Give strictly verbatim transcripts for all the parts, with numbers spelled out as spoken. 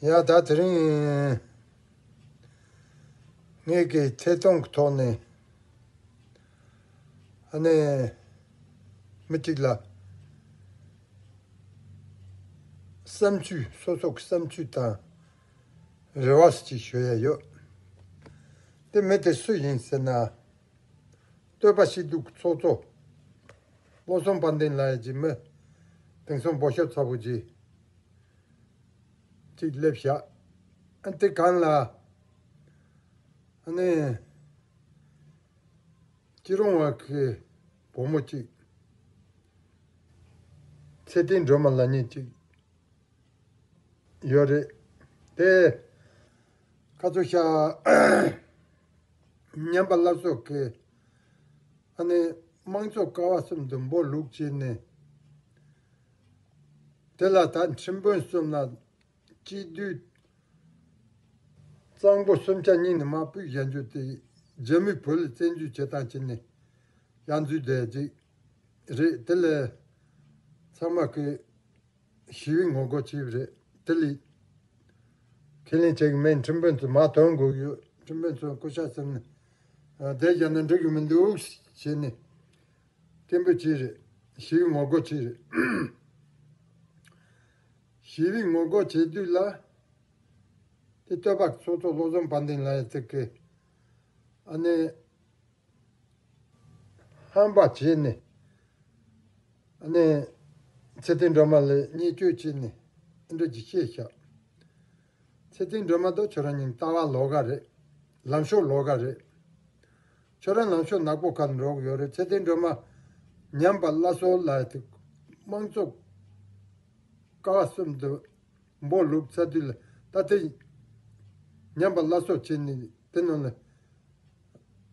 ཡ་ད་དེ་རིང་ངེད་ཀྱི་ཐད་གཏོང་གི་ཐོག་ནས་ཨ་ནི་མི་གཅིག་ལ་བསམ་ཚུལ་སོ་སོ་གི་བསམ་ཚུལ་དང་རེ་བ་ཅིག་ཞུ་ཡ་ཡོད། དེ་མི་དེ་སུ་ཡིན་ཟེར་ན། སྟོད་པ་སྐྱིད་སྡུག་ཚོགས་གཙོ་བློ་བཟང་དཔལ་ལྡན་ལགས་ཀྱི་མི་དེང་སང་འབོད་ཤོག་ཚ་པོ་ཅིག་ཅིག་སླེབས་ཤག་ཨ་དེ་གང་ལ་ཨ་ནི་སྐྱིད་རོང་བ་གི་བུ་མོ་ཅིག་ཚེ་བརྟན་སྒྲོལ་མ་ལབ་མཁན་ཅིག་ཡོད་རེད། དེ་ཁ་ཚོ་ཤ་ཉམས་པ་སླར་གསོ་གི་ཨ་ནི་དམངས་གཙོ་ཀ་བ་གསུམ་དུ་འབོད་ལུགས་བྱས་ནས། དེ་ལ་ད་ཁྲིམས་དཔོན་གསུམ་ལ་སྐྱིད་སྡུག་གཙང་པོ་གསུམ་ཆ་གཉིས་ནས་མར་ཕུད་བཞག་རྒྱུ་དེ་རྒྱ་མི་བོད་ལ་བཙན་འཛུལ་བྱེད་སྟངས་བྱས་ནས་ཡར་འཛུལ་བསྡད་ཅིག་རེད། དེ་ལས་ཚང་མ་གི་ཞི་བའི་ངོ་རྒོལ་བྱས་པ་རེད། དེ་ལས་ཁས་ལེན་བྱེད་ཀྱི་མེད། ཁྲིམས་དཔོན་ཚོ་མར་དོན་དགོས་ཡོད། ཁྲིམས་དཔོན་ཚོ་སྐུ་ཤ་ཟེར་ནས་བསྡད་བཞག་ན་འགྲིག་གི་མི་འདུག་བྱས་ནས་སྐད་འབོད་བྱས་རེད། ཞི་བའི་ངོ་རྒོལ་བྱས་རེད། ཞི་བའི་ངོ་རྒོལ་བྱེད་དུས་ལ་དེ་སྟོད་པ་ཚོགས་གཙོ་བློ་བཟང་དཔལ་ལྡན་ལགས་ཡ་ཚིག་གི་ཨ་ནི་ཧམ་པ་བྱས་ནས་ཨ་ནི་ཚེ་བརྟན་སྒྲོལ་མ་ལ་བརྙས་བཅོས་བྱས་ནས་ཨ་འདྲ་ཅིག་བཤད་ཤག་ཚེ་བརྟན་སྒྲོལ་མ་དང་ཁྱོད་རང་གཉིས་ལྟ་བ་ལོགས་ཀ་རེད། ལམ་ཕྱོགས་ལོགས་ཀ་རེད། ཁྱོད་རང་ལམ་ཕྱོགས་ནག་པོ་ཁ་འགྲོ་གི་ཡོད་རེད། ཚེ་བརྟན་སྒྲོལ་མ་ཉམས་པ་སླར་གསོ་ལ་དེ་དམངས་གཙོ་ཀ་བ་གསུམ་དུ་འབོད་ལུགས་ཚ་དུས་ལ་ད་དེ་ཉམས་པ་སླར་གསོ་བྱས་ནས་དེ་ནང་ལ་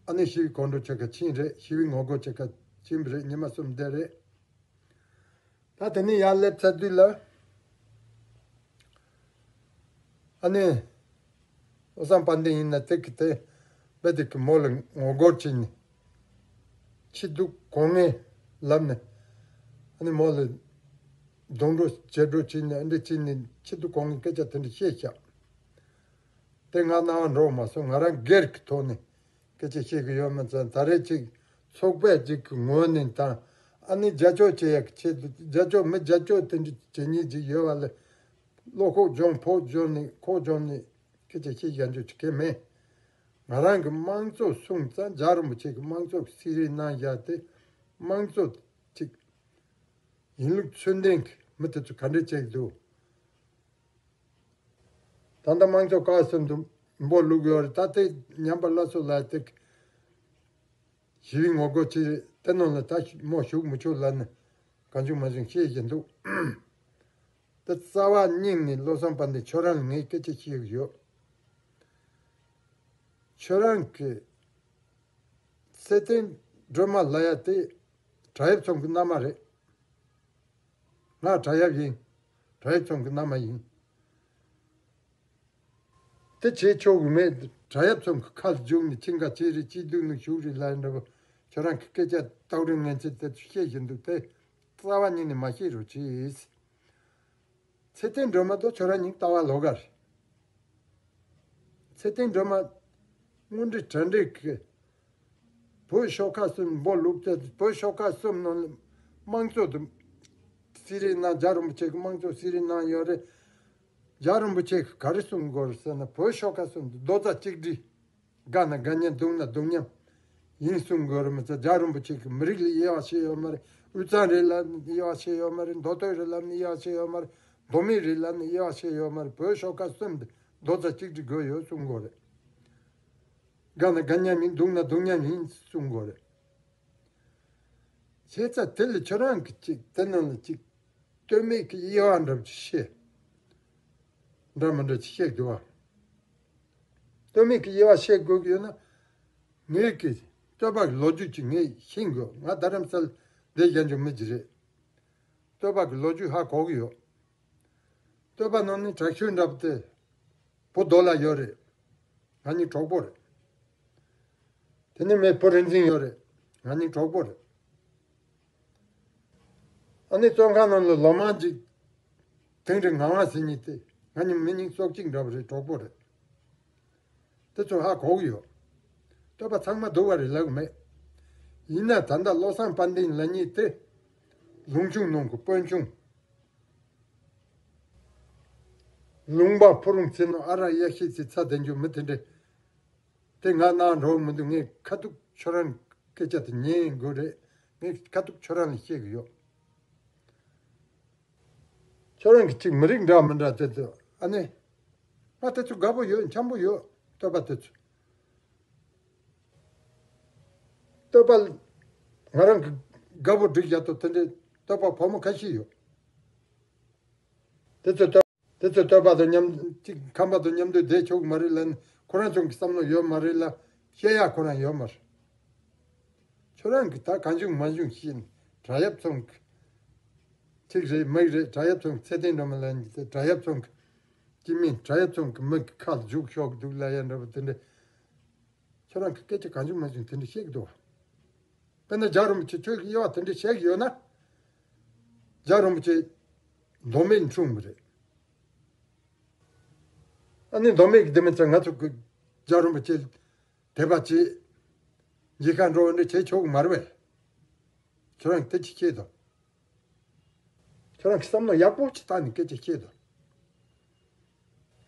ཨ་ནི་ཞི་བའི་གོམ་བགྲོད་བྱེད་ག་ཕྱིན་རེད། ཞི་བའི་ངོ་རྒོལ་བྱེད་ག་ཕྱིན་པ་རེད། ཉི་མ་གསུམ་བསྡད་རེད། ད་དེ་ནས་ཡར་སླེབས་ཚར་དུས་ལ་ཨ་ནི་བློ་བཟང་དཔལ་ལྡན་ཡིན་ན་དེ་གི་དེ་རྦད་དེ་གི་མོ་ལ་ངོ་རྒོལ་བྱས་ནས་ཆེས་སྡུག་གོ་ངེས་ལབ་ནས་ཨ་ནི་མོ་ལ་རྡུང་འགྲོ་བྱེད་འགྲོ་བྱས་ནས་ཨ་འདྲ་བྱས་ནས་ཆེས་སྡུག་གོ་ངེས་སྐད་ཆ་དེ་འདྲ་བཤད་ཤག་དེ་ང་རྣ་བ་འགྲོ་མ་སོང་། ང་རང་སྒེར་གྱི་ཐོག་ནས་སྐད་ཆ་བཤད་གི་ཡོད་མ་ཚད་ད་རེས་ཅིག་ཚོགས་པ་ཅིག་གི་ངོས་ནས་དང་ཨ་ནི་རྒྱབ་སྐྱོར་བྱེད་ཡག་ཆེད་དུ་རྒྱབ་སྐྱོར་མི་རྒྱབ་སྐྱོར་དེ་འདྲ་བྱེད་མཁན་ཅིག་ཡོད་པ་ལ་བློ་ཁོག་སྦྱོང་ཕོག་སྦྱོང་ནས་ཁོག་སྦྱོང་ནས་སྐད་ཆ་བཤད་ཡག་འཇོག་བྱེད་མཁན་མེད། ང་རང་གི་དམངས་གཙོ་སྲུང་ཙང་རྒྱལ་བ་རིན་པོ་ཆེ་གི་དམངས་གཙོ་གི་གསེར་རིའི་ནང་བཞག་སྟེ་དམངས་གཙོ་ཅིག་ཡིན་ལུགས་ཚུལ་ལྡན་གྱི་མི་དེ་ཚོ་ག་འདྲ་བྱེད་ཀྱི་འདུག་ད་ལྟ་དམངས་གཙོ་ཀ་བ་གསུམ་དུ་འབོད་ལུགས་ཡོད་རེད། ད་ལྟའི་ཉམས་པ་སླར་གསོ་ལ་དེ་ཞི་བའི་ངོ་རྒོལ་བྱེད་དེ་ནང་ལ་ད་མོ་ཞུགས་མི་ཆོག་ལབ་ནས་གང་བྱུང་མང་བྱུང་བཤད་བཞིན་འདུག་ད་རྩ་བ་ཉིད་ནས་བློ་བཟང་དཔལ་ལྡན་ཁྱོད་རང་ལ་ངས་སྐད་ཆ་བཤད་ཀྱི་ཡོད། ཁྱོད་རང་གི་ཚེ་བརྟན་སྒྲོལ་མ་ལབ་ཡ་དེ་བྲག་གཡབ་ཚང་གི་མནའ་མ་རེད། ང་བྲག་གཡབ་ཡིན། བྲག་གཡབ་ཚང་གི་མནའ་མ་ཡིན། དེ་བྱེད་ཆོག་གི་མེད། བྲག་གཡབ་ཚང་གི་ཁ་རྒྱུག་ནས་ཁྱིམ་ཁ་ཅི་རེད་ཅི་སྡུག་ནས་བཞུགས་རེད་ལབ་འདྲ་པོ་ཁྱོད་རང་གི་སྐད་ཆ་སྟག་རིང་ངན་ཚད་དེ་ཚོ་བཤད་བཞིན་འདུག་དེ་རྩ་བ་ཉིད་ནས་མ་བཤད་རོགས་གྱིས། ཚེ་བརྟན་སྒྲོལ་མ་དང་ཁྱོད་རང་གཉིས་ལྟ་བ་ལོགས་ཀ་རེད། ཚེ་བརྟན་སྒྲོལ་མ་དངོས་འབྲེལ་གྲ་འགྲིག་གི་བོད་ཤོག་ཁག་གསུམ་འབོད་ལུགས་དེ་བོད་ཤོག་ཁག་གསུམ་ནང་ལ་དམངས་གཙོ་དང་གསེར་རིའི་ནང་རྒྱལ་བ་རིན་པོ་ཆེ་གི་དམངས་གཙོ་གསེར་རིའི་ནང་ཡོད་རེད། རྒྱལ་བ་རིན་པོ་ཆེ་གིས་ག་རེ་གསུང་གི་ཡོད་རེད་ཟེར་ན་བོད་ཤོག་ཁག་གསུམ་དུ་རྡོག་རྩ་གཅིག་སྒྲིལ། དགའ་ན་དགའ་མཉམ་སྡུག་ན་སྡུག་མཉམ་ཡིན་གསུང་གི་ཡོད་རེད། མི་ཚེ་རྒྱལ་བ་རིན་པོ་ཆེ་གིས་མི་རིགས་ལ་དབྱེ་བ་ཕྱེ་ཡོད་མ་རེད། དབུས་གཙང་རེད་ལབ་ནས་དབྱེ་བ་ཕྱེ་ཡོད་མ་རེད། མདོ་སྟོད་རེད་ལབ་ནས་དབྱེ་བ་ཕྱེ་ཡོད་མ་རེད། མདོ་སྨད་རེད་ལབ་ནས་དབྱེ་བ་ཕྱེ་ཡོད་མ་རེད། བོད་ཤོག་ཁག་གསུམ་དུ་རྡོག་རྩ་གཅིག་སྒྲིལ་དགོས་ཡོད་གསུང་གི་ཡོད་རེད། དགའ་ན་དགའ་མཉམ་ཡིན་སྡུག་ན་སྡུག་མཉམ་ཡིན་གསུང་གི་ཡོད་རེད། བྱས་ཙང་དེ་ལ་ཁྱོད་རང་གིས་ཅིག་དེ་ནང་ལ་ཅིག་ལྟོས་མེད་ཀྱི་དབྱེ་བ་འདྲ་པོ་ཅིག་བཤད། འདྲ་མི་འདྲ་ཅིག་བཤད་དགོས་པ། ལྟོས་མེད་ཀྱི་དབྱེ་བ་བཤད་དགོས་ཀྱི་ཡོད་ན། ངེད་ཀྱི་སྟོད་པ་གི་ལོ་རྒྱུས་ཅིག་ངས་ཤེས་དགོས། ང་རྡ་རམ་ས་ལ་བསྡད་བཞག་རྒྱུ་མི་ཅིག་རེད། སྟོད་པ་གི་ལོ་རྒྱུས་ཧ་གོ་གི་ཡོད། སྟོད་པ་ནང་ནས་དྲག་ཤོས་འདྲ་པོ་དེ་བུ་རྡོ་ལ་ཡོད་རེད། ང་གཉིས་གྲོགས་པོ་རེད། དེ་ནས་མེད་བུ་རིག་འཛིན་ཡོད་རེད། ང་གཉིས་གྲོགས་པོ་རེད། ཨ་ནི་བཙོན་ཁང་ནང་ལ་ལོ་མང་ཅིག་དིང་རི་ངག་དབང་ཟེར་མཁན་དེ་ ང་གཉིས་མི་གཉིས་སྲོག་གཅིག་འདྲ་བོ་རེད། གྲོགས་པོ་རེད། དེ་ཚོ་ཧ་གོ་གི་ཡོད། བསྟོད་པ་ཚང་མ་སྡུག་པ་རེད་ལབ་གི་མེད། ཡིན་ན་ད་ལྟ་བློ་བཟང་དཔལ་ལྡན་ལབ་མཁན་དེ་ལུང་ཆུང་ནང་གི་དཔོན་ཆུང་། ལུང་པ་ཕུ་རུང་ཚེ་ནོ་ཨ་ར་གཡག་ཤི་ཚེ་ཚ་དེ་འཇུ་མི་དེ་འདྲས། དེ་ང་ནང་འགྲོ་མི་འདུག་ངས་ཁ་ཐུག་ཁྱོད་རང་སྐད་ཆ་དེ་ཉན་དགོས་རེད། ངས་ཁ་ཐུག་ཁྱོད་རང་ལ་བཤད་གི་ཡོད། ཁྱོད་རང་གི་ཅིག་མི་རིགས་འདྲ་མི་འདྲ་དེ་ཚོ་ཨ་ནི། ང་དེ་ཚོ་དགའ་པོ་ཡོད། འཆམ་པོ་ཡོད། བསྟོད་པ་དེ་ཚོ། བསྟོད་པ་ང་རང་གི་དགའ་པོ་སྒྲིག་ཡག་ཏུ་དེ་འདྲའི་བསྟོད་པ་ཕོ་མོ་ཁ་ཤས་ཡོད། དེ་ཚོ་བསྟོད་དེ་ཚོ་བསྟོད་པ་དང་མཉམ་གཅིག་ཁམས་པ་དང་མཉམ་དུ་བསྡད་ཆོག་གི་མ་རེད་ལ། ཁོ་རང་ཚོ་གི་བསམ་བློ་ཡོད་མ་རེད་ལ། བཤད་ཡག་ཁོ་རང་ཡོད་མ་རེད། ཁྱོད་རང་གི་ད་གང་བྱུང་མང་བྱུང་བཤད་ནས་དྲ་ཡབ་ཚང་གི་ཅིག་རེད་མིག་རེད། དྲ་ཡབ་ཚང་གི་ཚེ་བརྟན་སྒྲོལ་མ་ལ་ནི་དྲ་ཡབ་ཚང་གི་སྐྱེ་དམན། དྲ་ཡབ་ཚང་གི་མི་གི་ཁ་ལ་རྒྱུག་ཤོག་འདུག་ལ་ཡ་འདྲ་པོ་དེ་འདྲ། ཁྱོད་རང་གི་སྐད་ཆ་གང་བྱུང་མང་བྱུང་དེ་འདྲ་བཤད་གི་འདུག་དཔེར་ན་རྒྱལ་བ་རིན་པོ་ཆེ་ཁྱོད་ཀྱི་དབྱེ་བ་དེ་འདྲ་བཤད་གི་ཡོད་ན། རྒྱལ་བ་རིན་པོ་ཆེ་མདོ་སྨད་འཁྲུངས་པ་རེད། ཨ་ནི་མདོ་སྨད་ཀྱི་དེ་མིན་ཚེ་ང་ཚོ་གི་རྒྱལ་བ་རིན་པོ་ཆེ་དད་པ་བྱེད། མཇལ་ཁ་འགྲོ་བ་འདྲ་བྱེད་ཆོག་གི་མ་རེད་པས། ཁྱོད་རང་གི་དེ་ཅི་བཤད་དོ། ཁྱོད་རང་གི་བསམ་བློ་ཡག་པོ་ཅིག་བཏང་ནས་སྐད་ཆ་བཤད་དོ།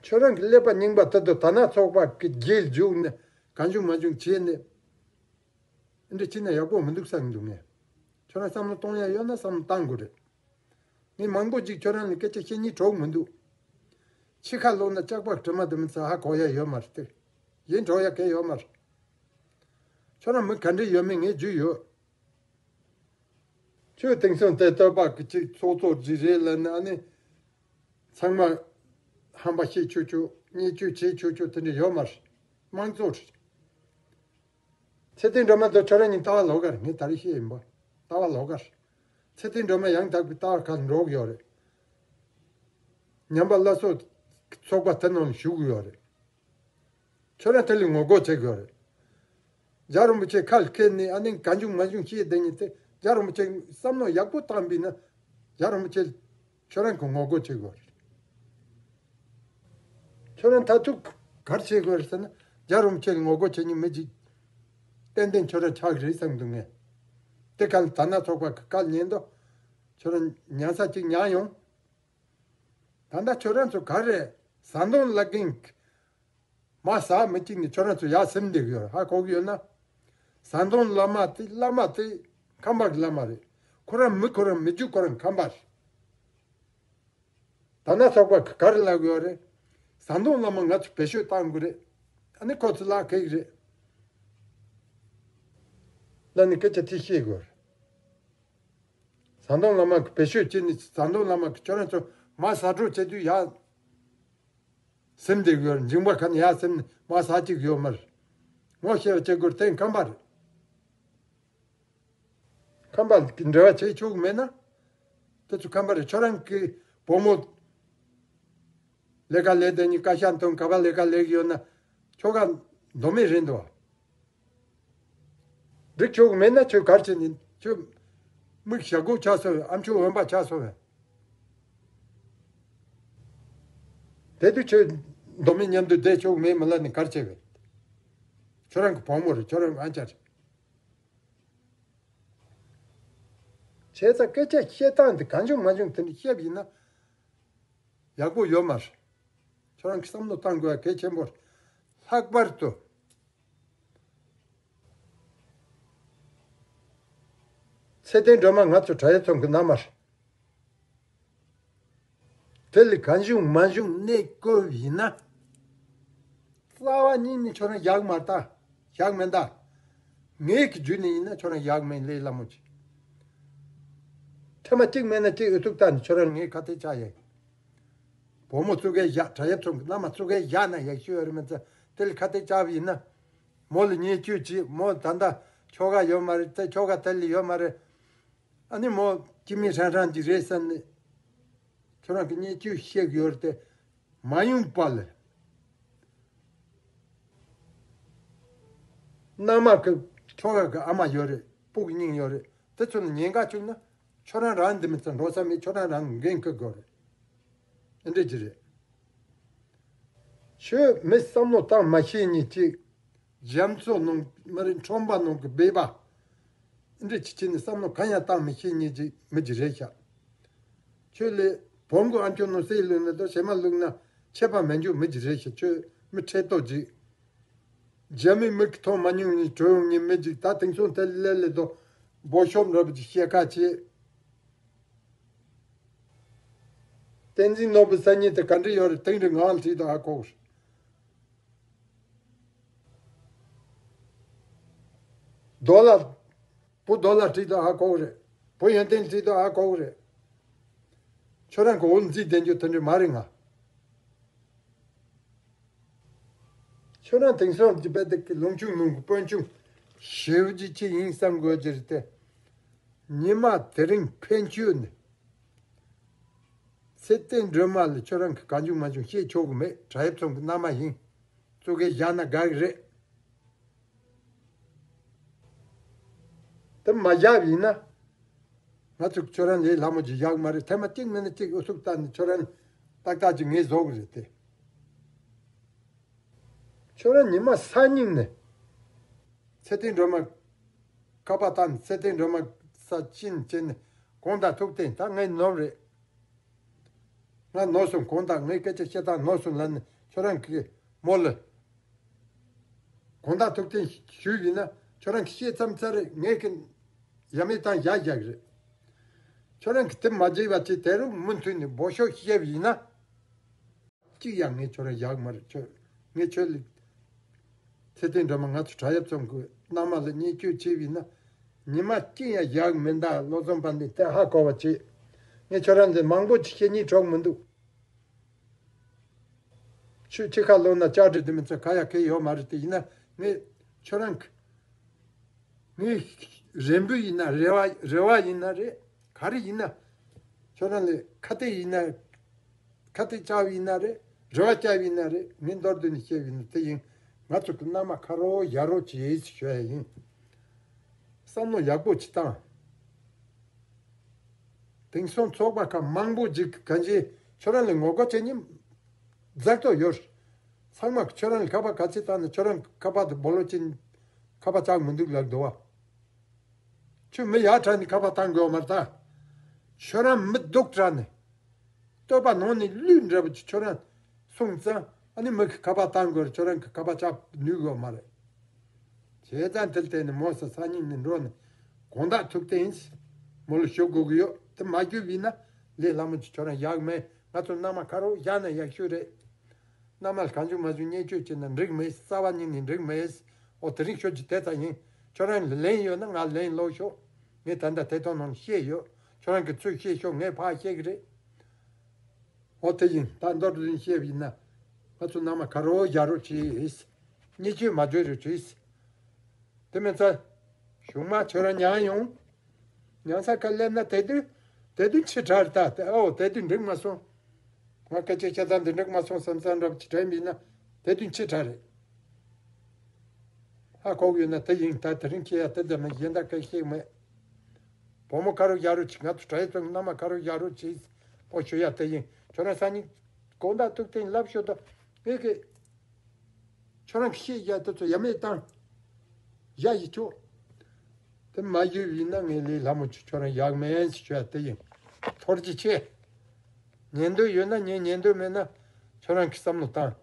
ཁྱོད་རང་གི་ཀླད་པ་རྙིང་པ་དེ་དང་དར་ནག་ཚོགས་པ་གི་རྗེས་འཇུག་ནས་གང་བྱུང་མང་བྱུང་བྱས་ནས། འདི་བྱས་ན་ཡག་པོ་མི་འདུག་བསམ་གྱི་འདུག་ངས། ཁྱོད་རང་བསམ་བློ་གཏོང་ཡ་ཡོད་ན་བསམ་བློ་གཏང་དགོས་རེད། ངས་མང་པོ་ཅིག་ཁྱོད་རང་ལ་སྐད་ཆ་བཤད་སྙིང་བྲོ་གི་མི་འདུག་ཕྱི་ཁ་ལོག་ན་ལྕགས་པ་དྲི་མ་དེ་མི་ཚ་ཧ་གོ་ཡ་ཡོད་མ་རེད་དེ། ཡིན་འགྲོ་ཡ་གལ་ཡོད་མ་རེད། ཁྱོད་རང་མི་ག་འདྲ་ཡོད་མེད་ངས་རྒྱུས་ཡོད། ཁྱོད་དེང་སང་དེ་བསྟོད་པ་གི་ཅིག་ཚོགས་གཙོ་ཅིག་རེད་ལབ་ན་ཨ་ནི། ཚང་མ་ཧམ་པ་བཤད་ཆོག་ཆོག་བརྙས་བཅོས་བྱེད་ཆོག་ཆོག་དེ་འདྲ་ཡོད་མ་རེད། དམངས་གཙོ་རེད། ཚེ་བརྟན་སྒྲོལ་མ་དང་ཁྱོད་རང་གཉིས་ལྟ་བ་ལོགས་ཀ་རེད། ངས་ད་རེས་བཤད་ཡིན་པ། ལྟ་བ་ལོགས་ཀ་རེད། ཚེ་བརྟན་སྒྲོལ་མ་ཡང་དག་པའི་ལྟ་བ་ཁ་འགྲོ་གི་ཡོད་རེད། ཉམས་པ་སླར་གསོ་ཚོགས་པ་དེ་ནང་ལ་ཞུགས་གི་ཡོད་རེད། ཁྱོད་རང་དེ་ལ་ངོ་རྒོལ་བྱེད་དགོས་རེད། རྒྱལ་བ་རིན་པོ་ཆེ་ཁ་ལ་འཁེལ་ནས་ཨ་ནི་གང་བྱུང་མང་བྱུང་བཤད་བསྡད་མཁན་དེ་རྒྱལ་བ་རིན་པོ་ཆེ་བསམ་བློ་ཡག་པོ་བཏང་པས་ན་རྒྱལ་བ་རིན་པོ་ཆེ་ཁྱོད་རང་གི་ངོ་རྒོལ་བྱེད་དགོས་རེད། ཁྱོད་རང་མཐར་ཐུག་ག་རེ་བྱེད་དགོས་རེད་ཟེར་ན་རྒྱལ་བ་རིན་པོ་ཆེ་ལ་ངོ་རྒོལ་བྱེད་མཁན་མི་གཅིག་ཏན་ཏན་ཁྱོད་རང་ཆགས་ཀྱི་རེད་བསམ་གྱི་འདུག་ངས། དེ་ག་ལ་དར་ནག་ཚོགས་པ་གི་བཀའ་ཉན་དོ། ཁྱོད་རང་ཉན་ས་གཅིག་ཉན་ཡོང་། ད་ལྟ་ཁྱོད་རང་ཚོ་ག་རེ་ཟམ་གདོང་བླ་རྒན་མ་ཟ་མི་གཅིག་ནས་ཁྱོད་རང་ཚོ་ཡར་སེམས་འདེགས་ཡོད་ཧ་གོ་གི་ཡོད་ན། ཟམ་གདོང་བླ་མ་དེ་བླ་མ་དེ་ཁམས་པ་གི་བླ་མ་རེད། ཁོ་རང་མི་ཁོ་རང་མི་རྒྱུད་ཁོ་རང་ཁམས་པ་རེད། དར་ནག་ཚོགས་པ་གི་ག་རེ་ལབ་གི་ཡོད་རེད། ཟམ་གདོང་བླ་མ་ང་ཚོ་བེད་སྤྱོད་བཏང་དགོས་རེད། ཨ་ནི་ཁོ་ཚོ་ལག་ཁེལ་གི་རེད། ལ་ནི་སྐད་ཆ་དེ་བཤད་དགོས་རེད། ཟམ་གདོང་བླ་མ་གི་བེད་སྤྱོད་བྱས་ནས་ཟམ་གདོང་བླ་མ་གི་ཁྱོད་རང་ཚོ་མ་ཟ་འགྲོ་བྱེད་དུས་ཡ། སེམས་འདི་གི་འཇིང་པ་ག་ནས་ཡ་སེམས་ནས་མ་ཟ་གཅིག་ཡོད་མར། ངོ་ཤེས་པ་བྱེད་དགོས་དེ་ཁམས་པ་རེད། ཁམས་པ་གི་འབྲེལ་བ་བྱེད་ཆོག་གི་མེད་ན། དེ་ཚོ་ཁམས་པ་རེད། ཁྱོད་རང་གི་བུ་མོ་ལས་ཀ་ལས་དེ་ཉིད་བཀའ་ཤག་མཐོང་ག་པ་ལས་ཀ་ལས་གི་ཡོད་ན་ཁྱོ་ག་མདོ་མེད་རེད་འདུག་འགྲིག་ཆོག་གི་མེད་ན་ཁྱོད་གར་བྱེད་ནི་ཁྱོད་མིག་ཞྭ་གོག་ཆགས་སོང་བས། ཨ་མཆོག་འོན་པ་ཆགས་སོང་བས། དེ་དུས་ཁྱོད་མདོ་མེད་མཉམ་དུ་བསྡད་ཆོག་གི་མེད་མི་ལ་ནི་གར་བྱེད་བས། ཁྱོད་རང་གི་བུ་མོ་རེད། ཁྱོད་རང་ཨ་ཅག་རེད། བྱས་ཙང་སྐད་ཆ་བཤད་སྟངས་འདི་གང་བྱུང་མ་བྱུང་དེ་འདྲ་བཤད་པ་ཡིན་ན་ཡག་པོ་ཡོད་མ་རེད། ཁྱོད་རང་གི་བསམ་བློ་བཏང་དགོས་པ་གལ་ཆེན་པོ་རེད། ལྷག་པར་དུ། ཚེ་བརྟན་སྒྲོལ་མ་ང་ཚོ་དྲ་ཡ་ཚོང་གི་མནའ་མ་རེད། དེ་ལས་གང་བྱུང་མང་བྱུང་གནས་བསྐོས་ཡིན་ན། རྩ་བ་ཉིད་ནས་ཁྱོད་རང་བཞག་མ་ལྟ། བཞག་མེད་ད། ངེད་ཀྱི་རྒྱུད་ནས་ཡིན་ན་ཁྱོད་རང་བཞག་མེད་ལས་སླ་མོ་ཅིག་ཐེངས་མ་གཅིག་མེད་ན་གཅིག་ཨུ་ཐུག་ལྟ་ནས་ཁྱོད་རང་ངའི་ཁ་གཏད་བཅག་ཡས། བུ་མོ་བཙུགས་གས་བཞག་དྲ་ཡ་ཚོང་གི་མནའ་མ་བཙུགས་གས་བཞག་ན་ཡག་ཤོས་ཡོད་རེད་མི་ཚེ་དེ་ལས་ཁ་གཏད་བཅག་པ་ཡིན་ན། མོ་ལ་བརྙས་བཅོས་བྱེད། མོ་ད་ལྟ་ཁྱོ་ག་ཡོད་མ་རེད་དེ་ཁྱོ་ག་དེ་ལ་ཡོད་མ་རེད། ཨ་ནི་མོ་སྐྱེ་དམན་ཧྲང་ཧྲང་ཅིག་རེད་བསམ་ནས། ཁྱོད་རང་གི་བརྙས་བཅོས་བཤད་གི་ཡོད་རེད་དེ། མ་ཡོང་པ་ལས། མནའ་མ་གི་ཁྱོ་ག་གི་ཨ་མ་ཡོད་རེད། སྤུ་གུ་གཉིས་ཡོད་རེད། དེ་ཚོ་ནི་ཉེན་ཁ་བྱུང་ན་ཁྱོད་རང་རང་འདི་མི་ཚེ་འགྲོ་ས་མེད། ཁྱོད་རང་རང་འགན་འཁུར་དགོས་རེད། ཨེ་འདྲ་ཅིག་རེད། ཁྱོད་མི་བསམ་བློ་བཏང་མ་ཤེས་ཉིད་ཅིག་རྒྱ་མཚོ་ནང་མི་རིགས་ཁྲོན་པ་ནང་གི་སྦས་པ། འདི་ཅི་བྱས་ནས་བསམ་བློ་གང་ཡང་བཏང་མི་ཤེས་ཉིད་ཅིག་མི་ཅིག་རེད་ཤག་ཁྱོད་ལས་བོང་གུ་ཨ་མཆོག་ནང་གསེར་བླུགས་ན་དང་བྱེ་མ་བླུགས་ན་ཁྱད་པར་མི་འཇུག་མི་ཅིག་རེད་ཤག་ཁྱོད་མི་ཁྲེལ་ཏོག་ཅིག་རྒྱ་མི་མིག་གིས་མཐོང་མ་མྱོང་ནི་གྲོལ་ཡོང་ངེས་མི་ཅིག་ད་དེང་སང་དེ་ལས་ལས་དང་སྦོ་ཤོབ་འདྲ་པོ་ཅིག་བཤད་ཁ་བྱེད། བསྟན་འཛིན་ནོར་བུ་གསར་རྙིང་དེ་ག་འདྲ་ཡོད་རེད། དེང་རི་ངང་བྲིས་དང་ཧ་གོ་རེད། རྡོ་ལ། བུ་རྡོ་ལ་བྲིས་དང་ཧ་གོ་རེད། བུ་ཡོན་ཏན་བྲིས་དང་ཧ་གོ་རེད། ཁྱོད་རང་གི་འོ་འཛིན་བསྡད་རྒྱུ་དེ་འདྲ་མ་རེད་ང་། ཁྱོད་རང་དེང་སང་གི་དཔེ་དེ་གི་ལུང་ཆུང་ལུང་གི་དཔོན་ཆུང་ཞེ་པོ་ཅིག་ཅིག་ཡིན་བསམ་དགོས་ཀྱི་རེད་དེ། ཉི་མ་དེ་རིང་ཕན་ཆོད་ནས། ཚེ་བརྟན་སྒྲོལ་མ་ལ་ཁྱོད་རང་གི་གང་བྱུང་མ་བྱུང་བཤད་ཆོག་གི་མེད། བྲག་གཡབ་ཚང་གི་མནའ་མ་ཡིན། བཙུགས་གེ་བཞག་ན་དགའ་གི་རེད། དེ་མ་བཞག་ཡིན་ན། ང་ཚོ་ཁྱོད་རང་ལས་སླ་མོ་ཅིག་བཞག་མ་རེད། ཐེངས་མ་གཅིག་མིན་ན་གཅིག་ཨུ་ཚུགས་བཏང་ནས་ཁྱོད་རང་ཏག་ཏག་ཅིག་ངས་བཟོ་གི་རེད་དེ། ཁྱོད་རང་ཉི་མ་སང་ཉིན་ནས། ཚེ་བརྟན་སྒྲོལ་མ། ཁ་པར་བཏང་ནས་ཚེ་བརྟན་སྒྲོལ་མ་ས་ཕྱིན་བྱས་ནས་དགོངས་དག་ཐུགས་བརྟན། ད་ངའི་ནོར་རེད། ང་ནོར་སོང་། དགོངས་དག་ངའི་སྐད་ཆ་བཤད་སྟངས་ནོར་སོང་ལབ་ནས་ཁྱོད་རང་གིས་མོ་ལ་དགོངས་དག་ཐུགས་བརྟན་ཞུས་ཡིན་ན། ཁྱོད་རང་གིས་བཤད་མཚམས་ཚར་རེད། ངས་ཀྱི་ཡ་མེད་བཏང་བཞག་བཞག་གི་རེད། ཁྱོད་རང་གིས་དེ་མ་བརྗེད་པ་བྱས་དེ་རུ་མུ་མཐུད་ནས་སྦོ་ཤོབ་བཤད་པ་ཡིན་ན། གཅིག་ཡང་ངས་ཁྱོད་རང་བཞག་མ་རེད། ཁྱོད། ངས་ཁྱོད་ལ། ཚེ་བརྟན་སྒྲོལ་མ་ང་ཚོ་བྲག་གཡབ་ཚང་གི་མནའ་མ་ལ་བརྙས་བཅོས་བྱས་པ་ཡིན་ན། ཉི་མ་གཅིག་ཡང་བཞག་མི་འདུག་བློ་བཟང་དཔལ་ལྡན་དེ་ཧ་གོ་བ་བྱེད། ངས་ཁྱོད་རང་ཚོ་མང་པོ་ཅིག་བཤད་སྙིང་བྲོ་གི་མི་འདུག་ཁྱོད་ཕྱི་ཁ་ལོག་ན་ལྕགས་སྒྲོག་དེ་མི་ཚོ་ཁ་ཡ་ཁེ་ཡོད་མ་རེད། དེ་ཡིན་ན་ངས་ཁྱོད་རང་གི། ངའི་རེ་འབོད་ཡིན་ན་རེ་བ་རེ་བ་ཡིན་ན་རེད། ག་རེ་ཡིན་ན། ཁྱོད་རང་ལ་ཁ་གཏད་ཡིན་ན། ཁ་གཏད་བཅག་ཡིན་ན་རེད། རེ་བ་བཅག་ཡིན་ན་རེད། ངས་མདོར་བསྡུས་ནས་བཤད་ཡིན་ན་དེ་ཡིན། ང་ཚོ་གི་མནའ་མ་ཁ་རོག་ཡ་རོག་བྱེད་ཞུ་ཡ་ཡིན། བསམ་བློ་ཡག་པོ་ཅིག་བཏང་། དེང་སང་ཚོགས་པ་ཁག་མང་པོ་ཅིག་གང་ཅི་ཁྱོད་རང་ལ་ངོ་རྒོལ་བྱེད་མཁན་མཛད་ཐོག་ཡོད། ཚང་མ་ཁྱོད་རང་ལ་ཁ་པར་ག་ཚོད་བཏང་ནས་ཁྱོད་རང་ཁ་པར་དེ་སྦོ་ལོག་ཅིག་ཁ་པར་བཅག་མི་འདུག་ལབ་འདུག་བ། ཁྱོད་མི་ཡག་དྲགས་ནས་ཁ་པར་བཏང་དགོས་མ་རེད་ད། ཁྱོད་རང་མི་སྡུག་དྲགས་ནས། བསྟོད་པ་ནང་ནས་བླུད་འདྲ་པོ་ཅིག་ཁྱོད་རང་གསུངས་ཙང་ཨ་ནི་མི་གི་ཁ་པར་བཏང་དགོས་རེད། ཁྱོད་རང་གི་ཁ་པར་བཅག་ནུས་དགོས་མ་རེད། བྱས་ཙང་དེ་ལ་བརྟེན་ནས་མོ་ས་སང་ཉིན་ནས་འགྲོ་ནས་དགོངས་དག་ཐུགས་བརྟན་མོ་ལ་ཞུ་དགོས་ཀྱི་ཡོད། དེ་མ་ཞུས་པ་ཡིན་ན་ལས་སླ་མོ་ཅིག་ཁྱོད་རང་བཞག་མེད། ང་ཚོ་མནའ་མ་ཁ་རོག་བཞག་ན་ཡག་ཤོས་རེད། མནའ་མ་ལ་གང་བྱུང་མ་བྱུང་བརྙས་བཅོས་བྱས་ན་འགྲིག་མེད། རྩ་བ་ཉིད་ནས་འགྲིག་མེད། འོ་དེ་རིང་ཤོད་ཀྱི་དེ་ཙམ་ཡིན། ཁྱོད་རང་ལ་ལན་ཡོད་ན་ང་ལན་སློག་ཤོག་ངས་ད་ལྟ་དེ་དོན་ནང་བཤད་ཡོད། ཁྱོད་རང་གི་ཚུལ་བཤད་ཤོག་ངས་ཕར་བཤད་ཀྱི་རེད། འོ་དེ་ཡིན། ད་མདོར་བསྡུས་བཤད་པ་ཡིན་ན། ང་ཚོ་མནའ་མ་ཁ་རོག་བཞག་རོགས་བྱེད། བརྙས་བཅོས་མ་བྱོས་རོགས་བྱེད། དེ་མིན་ཚ། གཞུག་མ་ཁྱོད་རང་མྱངས་ཡོང་། མྱངས་ས་ཁ་སླེབས་ན་དེ་དུས། དེ་དུས་ཕྱི་དྲགས་རེད་ད། དེ་ཨོ་དེ་དུས་འགྲིག་མ་སོང་། ང་སྐད་ཆ་བཤད་སྟངས་འདི་འགྲིག་མ་སོང་བསམ་བསམ་འདྲ་པོ་ཅིག་དྲན་པ་ཡིན་ན། དེ་དུས་ཕྱི་དྲགས་རེད། ཧ་གོ་གི་ཡོད་ན་དེ་ཡིན། ད་དེ་རིང་ཁྱེད་ཡ་དེ་འདྲ་མིན། གཞན་དག་སྐད་བཤད་མེད། བུ་མོ་ཁ་རོག་བཞག་རོགས་བྱེད། ང་ཚོ་གྲྭ་ཡི་ཚོ་མནའ་མ་ཁ་རོག་བཞག་རོགས་བྱེད། ཨོ་ཞུ་ཡ་དེ་ཡིན། ཁྱོད་རང་སང་ཉིན་དགོངས་དག་ཐུགས་བརྟན་ལབ་ཤོག་དང་། ངས་ཀྱི། ཁྱོད་རང་གི་བཤད་ཡ་དེ་ཚོ་ཡ་མེད་བཏང་། བཞག་ཡི་ཆོག་དེ་མ་ཞུས་ཡིན་ན་ངས་ལས་སླ་མོ་ཅིག་ཁྱོད་རང་བཞག་མེད་ཞུ་ཡ་དེ་ཡིན། ཐུགས་རྗེ་ཆེ། ཉན་འདོད་ཡོད་ན་ཉན། ཉན་འདོད་མེད་ན་ཁྱོད་རང་གི་བསམ་བློ་བཏང་།